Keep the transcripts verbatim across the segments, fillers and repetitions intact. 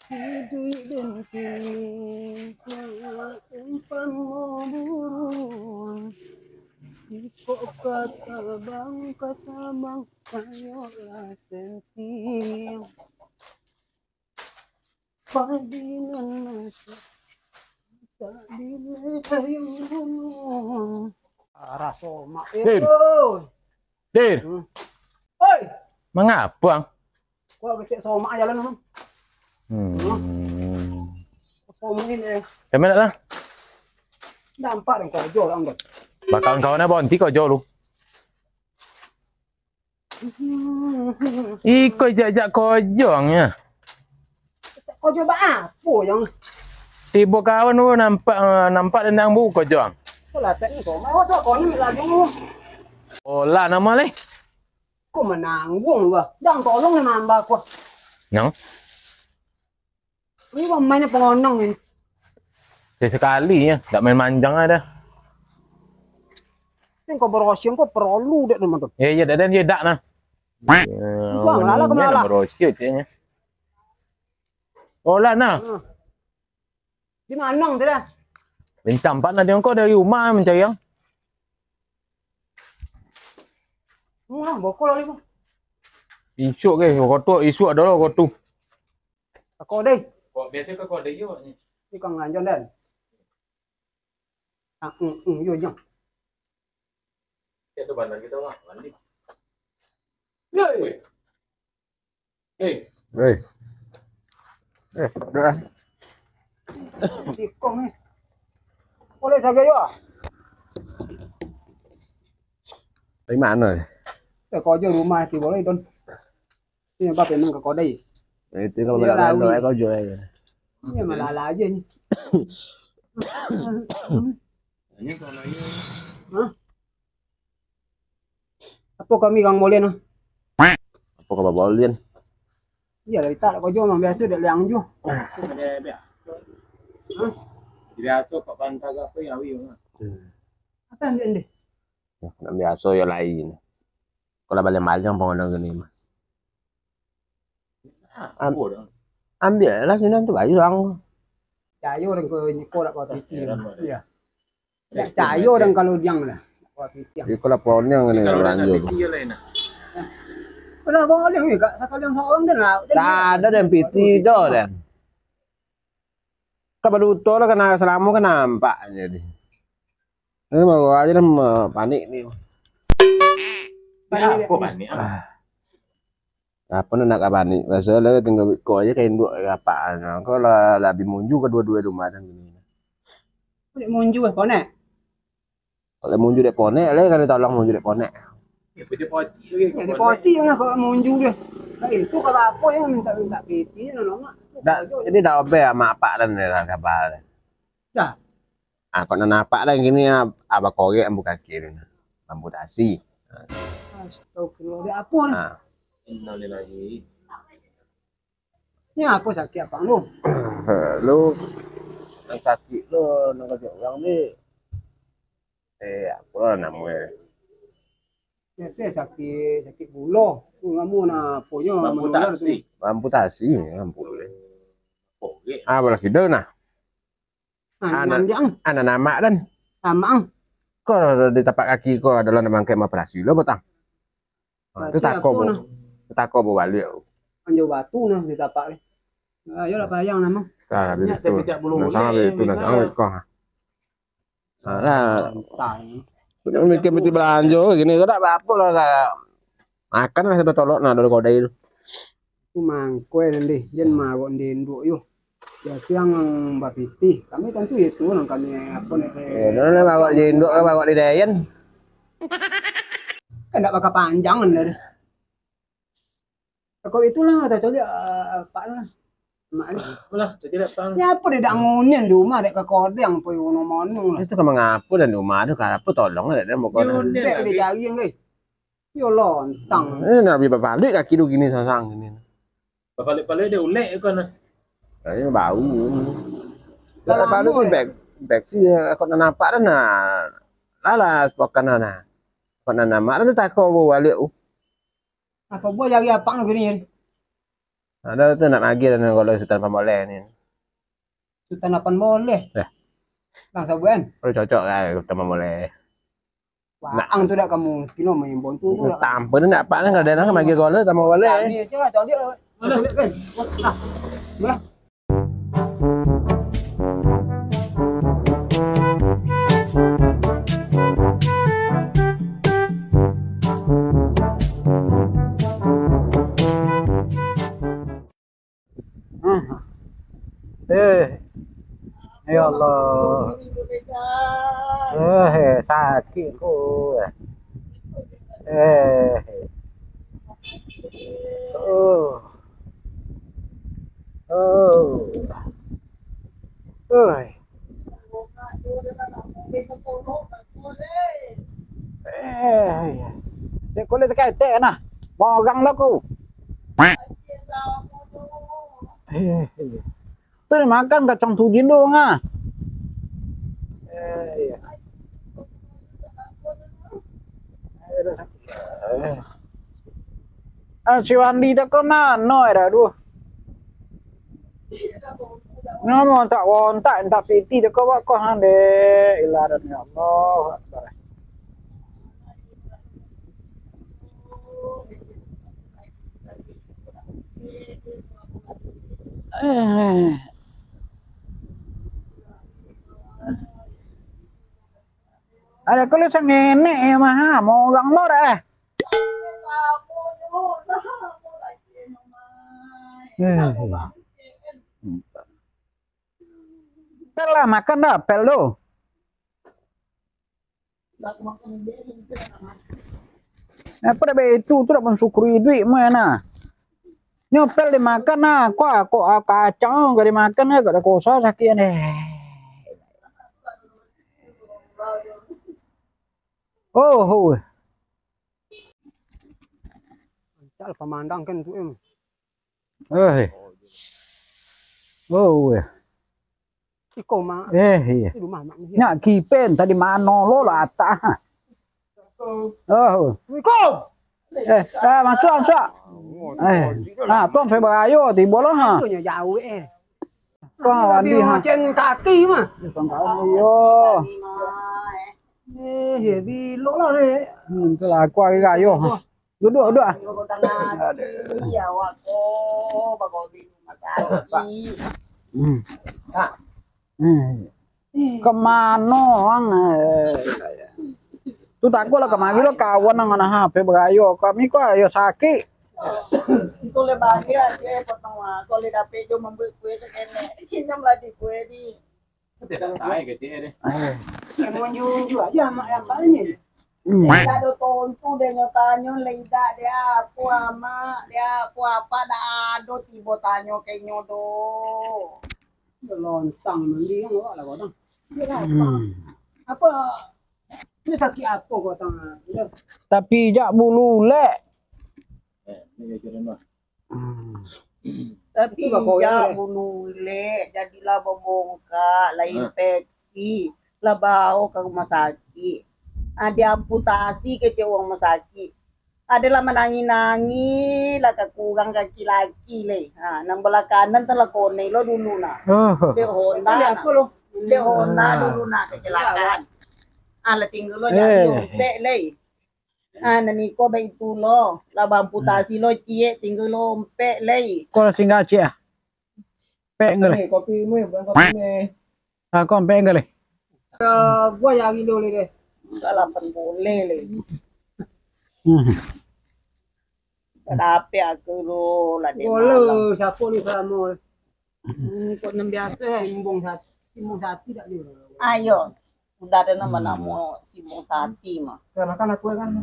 Iduik den kini, umpamo burung, iko ka tabang, ka tabang, ayolah sentil. Padi nan masak, masak di layang gunung. Raso mak, Din. Oi. Din. Hmm. Oi. Mangapa, Ang? Kok kecek somak jalan, Mang? Hmm. Somak ini, eh. Kami nak lah. Nampak dong kojo lah, Anggot. Bakawan-kawan apa nanti kojo lu? Hmm. Iko jak-jak kojo, Ang, ya. Kojo ba apo, Yang? Tibo kawan tu nampak, nampak dendang bu kojo, Ang. Kok latak ni, kok mau tu, kok ni lagi ni. Olah nama leh. Ko manangguang lu, ah. Dang, tolong lah mamba ko. Nang? Ini pamainnyo pangonang ini. Ya, sakali ya, dak main manjang ada. Ini kau berhasil, kau perlu dek teman tu. Ya, ya, dak, dak, ya, dak nah. Buang lah, lah, kau malah. Berhasil kayaknya. Olah nah. Hmm. Di mano tu dah? Lintang pat nanti kau dari rumah mencari yang. Murah bokol lah, Bang. Isuk ke, kau tu, isuk ado lah kau tu. Kau deh. Kok biasa kau ada yo ni? Ni kau nganjon dan. Ah, mm, mm, yo, jang. Ya tu bandar kita mah, mandi. Yo. Weh. Eh. Hei. Eh, dah. Tikong ni. Boleh sagai yo. Dari mano ni? Eh, kau jo rumah ti boleh, Don. Ini apa memang ke kodai? Itu kalau balik-balik doa kau jo aja. Ini malah aja ni. Ini kalau ini. Hah? Apo kami kang bolian tu? Apo kaba bolian? Iya, dari tak kau jo mang biaso dek liang jo. Hah? Biaso kok pantang apo yang awi mah. Apo yang dia? Nak biaso yo lain. Kalau balian-balian pangana gini mah. Am-, ambiak lah sinan tu bayu ang. Cayo dang ko nyiko dak kuat piti. Iya. Dak cayo dang kalau diang lah. Kuat piti. Iko lah poniang ni balanjo tu. Kalau boleh ni kak, sakalian seorang dan lah. Dak ada dan piti do dan. Kabaduto lah kena salamo kan nampak jadi. Ini baru aja dah panik ni. Panik. Apa panik? Ah. Apo nak ka panik? Biaso lah tingga ko aja ka induak ka apak. Ko lah, lah bi munju ka duo-duo rumah tang kini. Dek munju eh, ponek? Kalau munju dek ponek, lah kan tolong munju dek ponek. Ya, pocik-pocik lagi. Ya, dek pocik lah kalau munju dia. Nah, itu kalau apa yang minta-minta piti, nah, nah, nah. Dak, jadi dah obe sama apak dan dia lah kabar. Dah. Ah, kok nan apak lah kini, ah, ah, bakorek ambu kaki tu nah. Amputasi. Astagfirullah, dek apo ni? Ah. Innalillahi. Ni apo sakik apak lu? Lu, nan sakik lu, nan kajak urang ni. Eh, apo lah namo e? Biaso sakik, sakik gulo. Tu namo nah, apo nyo manular tu? Amputasi. Amputasi, ampun. Korek. Ah, balah kida nah. Ah, anak, mandiang. Anak namak dan. Namak ang. Ko di tapak kaki ko adalah nak mangkek operasi lo batang. Ah, tu tako bu. Nah. Tu tako bu baliak. Anjo batu nah di tapak ni. Ayo lah payang nama. Nah, di situ. Nah, sama di situ nah, sama ko. Alah. Mikir mesti balanjo gini ko dak apo lah. Makan lah sampai tolok nah dari kodai tu. Tu mangkoi nan deh, jan mawok ndendok yo. Ya siang bapitih. Kami tantu itu nang kami apo ni. Ya, dah lah mawok ndendok lah mawok di dayan. Kan dak bakal panjang kan dah. Kok itulah tak coliak apak lah. Mak ni. Apalah, tak coliak apak. Ya apo dek dak ngunian di rumah dek ka kodeng apo yo no monong lah. Itu ka mangapo dan di rumah tu ka apo tolong dek dia bukan. Dek dia cari yang gai. Yo lontang. Eh, nak bi bapaluik kaki tu gini sasang gini. Bapaluik-paluik dia ulek ko nah. Ayo bau. Bapaluik pun bek, bek si kok nak nampak dah nah. Lalas pokan nah. Kok nak nampak dah tako bau baliak tu. Apo buah jari apak tu gini. Ado tu nak magiah dan kalau Sutan Pamboleh ni. Sutan Lapan Boleh. Eh. Lang Sabuan. Oh, cocok lah Sutan Pamboleh. Waang tu dak kamu kino main bon tu, tu dak. Tampa ni nak apa ni kalau dia nak magiah gol Sutan Pamboleh. Kami aja lah, caliak lah. Caliak kan. Lah. Lah. Hmm. Eh. Ya Allah. Eh, sakik ko. Eh. Oh. Oh. Oi. Eh, dek kulit saketek nah. Mogang lah ku. Eh, eh. Tu dimakan kacang tujin tu, ngah. Eh, iya. Eh. Ah, si Wandi tu ka mano, eh, dah, aduh. Namo tak wontak, tak piti tu ka bako, ha, dek. Ilaran, ya Allah. Akbar. Eh. Ada kalau sangenek ya, maha, mau orang lor, eh. Eh. Pel lah, makan dah, pel tu. Apa dah baitu tu, dah mansyukuri duit mah, nah. Nyo pel dimakan, nah. Kok, kok, ah, kacang ka dimakan, agak dah kosa sakik, deh. Oh, oh. Ancal pamandang kan tu, em. Eh. Oh, eh. Iko, Mak. Eh, iya. Di rumah, Mak, ni. Nak kipen tadi mano lo lah atas. Oh. Assalamualaikum. Eh, ah, masuk, masuk. Eh, nah, tuang saya berayo, tibo lo, ha. Itu nyo jauh, eh. Tuang Wandi, ha. Macam kaki, mah. Tuang kaki, yo. Eh, ya, bilok lah, dek. Hmm, itulah aku hari rayo, ha. Duduak, duduak, ah. Aduh. Awak ko bagori rumah sakit. Hmm. Ah. Hmm. Kemano ang? Tu takutlah kamari lo kawan ang, nah, H P barayo. Kami ko ayo sakik. Itu le bahagia je, potong, ah. Ko le dapek jo mambuek kue sakenek. Kini lah di kue di. Tidak tahu kecil deh. Yang manjunjung aja amak yang paling ni. Hmm. Tidak ada tontu deh nyo tanyo, lah idak deh apo amak, deh apo apa, dak ado tibo tanyo ke inyo do. Lontang mandi kan awak lah kau tang. Dia lah apa? Hmm. Apa? Dia sakit apa kau tang? Dia. Tapi jak bulu lek. Eh, ni dia kira mah. Hmm. Tapi injak bulu lek, jadilah babongkak, lah infeksi, lah bao ka rumah sakik. Ah, diamputasi kecek urang rumah sakik. Adalah manangih-nangih, lah ka kurang kaki laki leh. Ha, nan balah kanan tu lah konek lo dulu nah. Oh. Dek Honda nah. Dek Honda dulu nah kecelakaan. Ah, lah tinggal lo jadi ompek leh. Ah, nan iko baitu lo, lah baamputasi lo ciek, tingga lo ompek lai. Ko lah singgah ciek ah. Pek enggak lai. Ni kopi ni, bukan kopi ni. Ah, ko ompek enggak lai. Buah yang gilo lai deh. Enggak lah, pan boleh lai. Hmm. Tak dapek aku lo, lah dek malam. Siapa ni selama ni? Hmm, kok nan biasa eh. Simbung sati, simbung sati tak dia. Ayo. Udah ada nama-nama simbung sati mah. Ya, makan aku kan.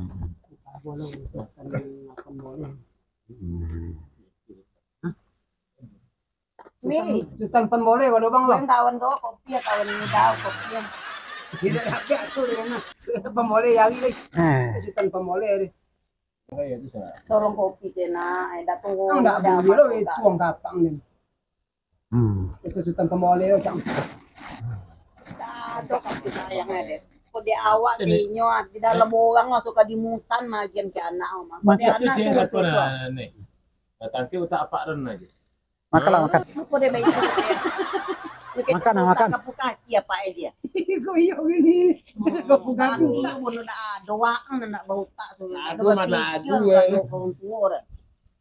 Boleh, makan, makan boleh. Ni. Sutan, Sutan Pamboleh, kalau bang, bang. Kawan tu kopi ya, kawan ini tahu kopi ya. Tidak ada aku dengan Pamboleh hari ni. Eh. Sutan Pamboleh ni. Tolong kopi cina, eh, dah tunggu. Ang dah beli lo, eh, tuang kapang ni. Hmm. Itu Sutan Pamboleh, cang. Dah, tu kasih sayang, eh, deh. Kok di awak tinyo, di dalam orang masuk ke dimutan, magian ke anak, mah. Kok di anak tu, tu, tu. Tangkek utak apak ren aja. Makanlah, makan. Lupo deh baik. Makan, makan. Kapu kaki apak aja. Kok iyo gini? Kapu kaki. Mati bunuh dah doang nak bautak tu. Aduh, mana adu, eh. Kalau orang tua orang.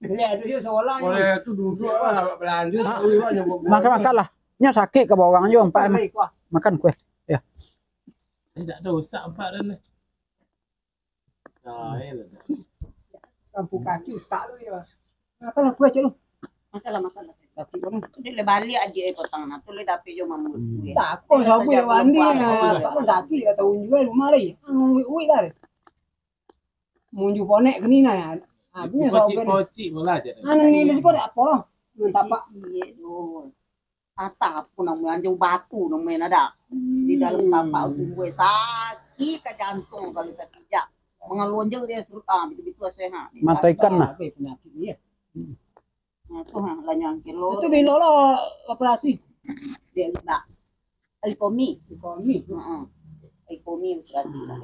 Dia adu je seorang. Orang tu duduk lah, awak belanja, tahu awak nyebut. Makan, makanlah. Nyo sakik ka orang jo, empat. Makan kueh. Ya. Tidak ada usak empat ren. Kampu kaki utak lu ya. Makanlah kueh cek lu. Makanlah, makanlah. Sakik orang. Tu dia baliak aja eh, potang nah. Tu dia dapik jo mambuat kueh. Takut sabu ya mandi nah. Apa pun sakik dah tahu jual rumah lagi. Uik-uik lah. Munju ponek kini nah. Habisnya sabu. Pocik-pocik pula je. Anu ni di siko ada apa lah? Tapak. Iya tu. Atah apo namo anjau batu namo nan ado. Di dalam tapak tumbuah sakik ka jantung kalau tapijak. Mangalonjang dia surut ah bitu-bitu asuh ha. Mata ikan lah. Penyakit dia. Nah, tu ha lanyang kilo. Itu bilo lah operasi. Dia nak. Ekomi. Ekomi. Heeh. Ekomi operasi lah.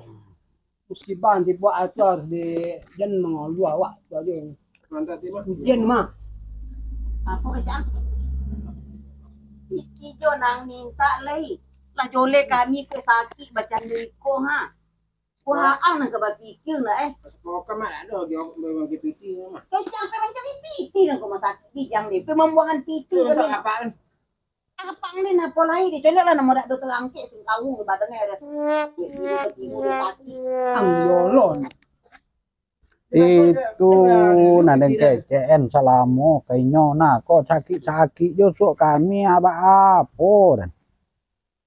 Musibah nanti buat tu harus di jan mangolu awak tu aja. Mantap ti mah. Ujian mah. Apa kecak? Ijo nang minta lai. Lah jolek kami ke sakik bacando iko ha. Kuhaang nang ka bapikir nak eh. Pas pokok mah ada di orang bagi piti mah. Kecak pe mancari piti nang ka rumah sakit bijang deh. Pe mambuangan piti. Apa kan? Apang ni napo lai dicolok lah namo dak do terangkek singkawung di badan ni ada. Dia tidur ketidur dia sakit. Ang yolon. Itu nah den kecek en salamo ka inyo nah kok sakik-sakik jo suok kami abak apo den.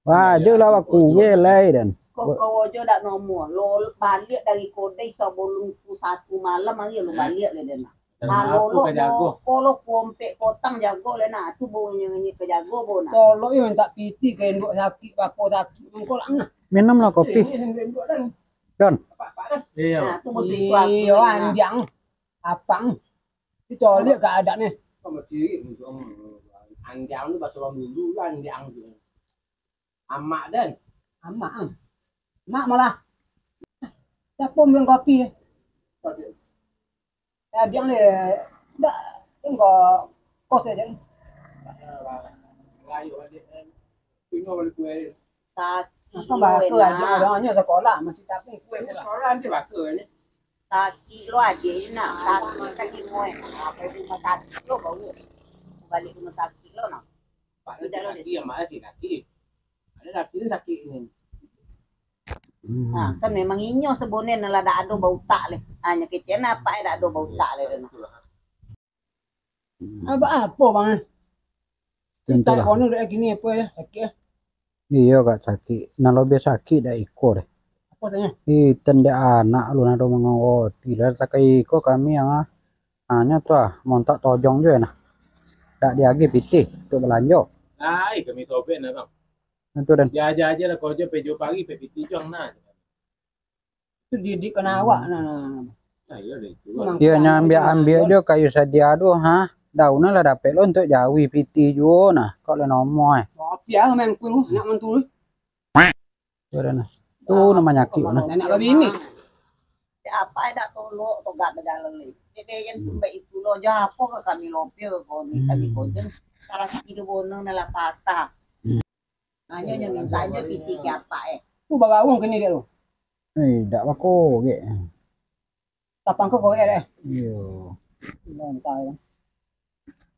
Wah, jo lah bakuwe lai den. Kok kau jo dak nomo lo baliak dari kodai sabalum pukul satu malam hari lo baliak lai den. Kalau lo kolo kuompek kotang jago le nah, tu bau nyanyi ke jago bau nah. Tolok yo mintak piti ka induak sakik bako sakik mangko lah nah. Minumlah kopi. Don. Iyo. Nah, tu betul itu aku. Iyo andiang. Apang. Dicoliak ka adat ni. Andiang tu bahasa orang dulu lah andiang tu. Amak den. Amak ah. Mak malah. Siapa minum kopi? Ya, biang le. Ndak, enggak kos aja. Rayu adik. Tino balik kue. Sakik lo enak. Aja orangnya sekolah masih tapi kue sekolah. Sekolah nanti baka ni. Sakik lo aja enak. Sakik kaki mo. Apa rumah sakit lo bau. Balik rumah sakit lo nah. Pak, tidak lo kaki yang mana kaki? Ada kaki ni sakit ni. Hmm. Ha, kan memang inyo sabonen lah dak ado bautak leh. Ha, nyo kecek nah apak eh dak ado bautak leh. Abak apo bang? Tentulah. Kono dek kini apo ya? Sakik ya? Iyo kak sakik. Nah lebih sakik dak iko deh. Apo tanya? Ih, tendek anak lu nado mangawati lah sakai iko kami yang ah. Hanyo tu ah, montak tojong jo nah. Dak diagih pitih untuk belanjo. Lai kami sobek nah bang. Itu dan. Dia aja aja lah kau aja pejo pagi pepiti juang nah. Itu didik kena awak nah. Nah, iya lah itu. Iyo nyo ambiak-ambiak jo kayu sadia tu ha. Daun lah dapek lo untuk jawi piti juo nah. Kok lah nomo eh. Tapi ah main kuru nak menturu. Iyo dah nah. Tu nah manyakik nah. Nenek babini. Siapa yang dak tolok togak bejalan ni. Dek yang sampai itu lo jo apo ke kami lopir ko ni kami kojen. Salah satu bonang lah patah. Hanyo nyo minta nyo piti ka apak eh. Tu bagaung kini dek tu. Eh, dak bako gek. Tapang ko korek dek. Iyo. Entah ya.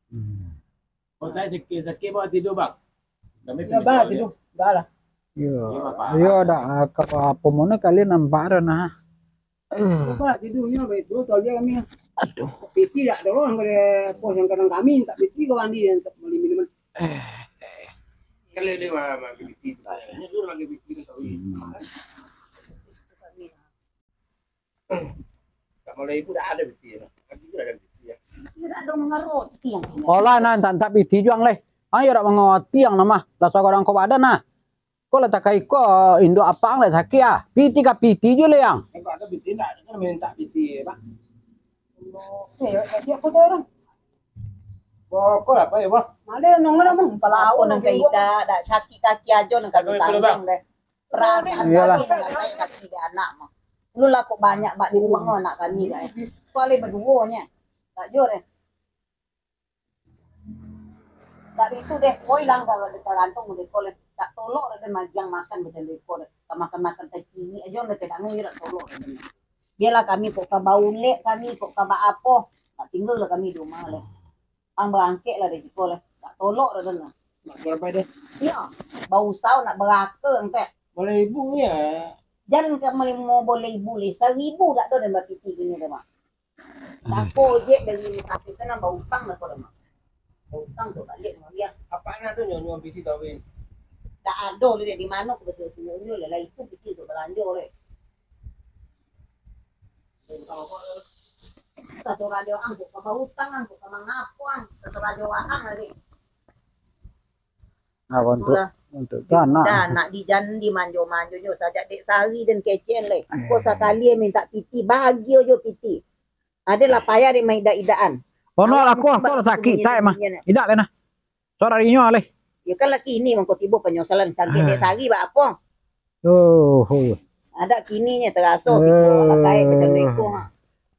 Hmm. Kau tak sakit-sakit bawa tidur bang. Kami ya bah tidur, bah lah. Iyo. Iyo dak apo-apo mono kalian nampak dah nah. Bapak tidurnyo baik tu, tau dia kami. Aduh. Piti dak ada orang pada pos yang kadang kami tak piti ke mandi yang tak beli minuman. Eh. Kalau dia mah mandi piti, dia dulu lagi piti tu tahu. Hmm. Tak mulai ibu dah ada piti ya. Lagi juga ada piti ya. Tidak ada mengerti yang punya. Olah nah tak tak piti juang leh. Ayo dak mengerti yang nama. Lah sagadang kau badan nah. Ko lah takai ko induak apak ang lah sakik ah. Piti ka piti jo le ang. Eko ado piti ndak? Kan minta piti, Pak. Oke, ya, ya, ya, kau tahu orang. Bokol apa ya, Bang? Mana nong ada mung? Palawo nang kaita, dak sakik kaki ajo nang kami tanggung deh. Perasaan kami nang sakik kaki dek anak mah. Lu lah kok banyak bak di rumah mah anak kami dah. Kau le beduo nya. Tak jor eh. Dak itu deh, oi langgar dek tarantung dek ko leh. Tak tolok dek den magiang makan macam dek ko deh. Ka makan-makan taciwik ajo dek tadangu yo dak tolok dek den. Bialah kami kok ka baulek, kami kok ka ba apo. Tak tinggal lah kami di rumah leh. Ang barangkek lah dari siko leh. Tak tolok dek den lah. Nak barapo deh? Iyo, bausau nak baraka angkek. Boleh ibu ya? Jan ka malimo boleh ibu leh. Saribu dak do den bapiti kini deh, Mak. Tako ojek dari Bekasi tu nan bautang lah ko dah, Mak. Bautang tu baliak dengan dia. Apak nan ado nyo-nyo piti kawin? Tak ado leh, di mano ko batua tunjuk-tunjuk leh. Lah itu piti tu balanjo leh. Satu radio ang tu ka bautang, ang tu ka mangapo, ang. Satu radio ang lagi. Nah, untuk, Itulah. Untuk tu anak. Dah, nak dijan dimanjo-manjo jo sajak dek sari den kecen leh. Ko sakali minta piti, bagio jo piti. Ado lah payah dek maidak-idakan. Ono lah ko, ko lah sakik, tak mah. Idak leh nah. Sore inyo leh. Yo kan lah kini mangko tibo panyosalan sangkek dek sari ba apo? Oh, oh. Ada kini nyo taraso tibo lah kaek macam iko ha.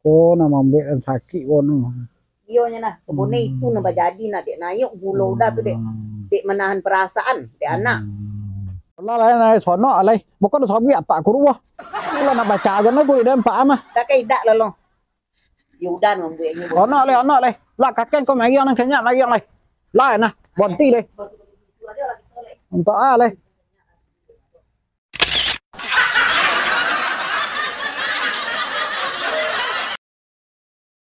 Ko nak mambuek sakik ko no. Iyo nyo nah, kebun iku nak bajadi nak dek naiak gulo udah tu dek. Dek manahan perasaan dek anak. Lah lain lai sonok lai. Bukan sabuik apak kuruah. Lah nak baca agan lagu ida empat mah. Dah ka idak lah lo. Yo udah mambueknyo. Onok leh, onok leh. Lah kakek ko mariang nan kanyak mariang leh. Lah nah, bonti leh. Untuk ah leh.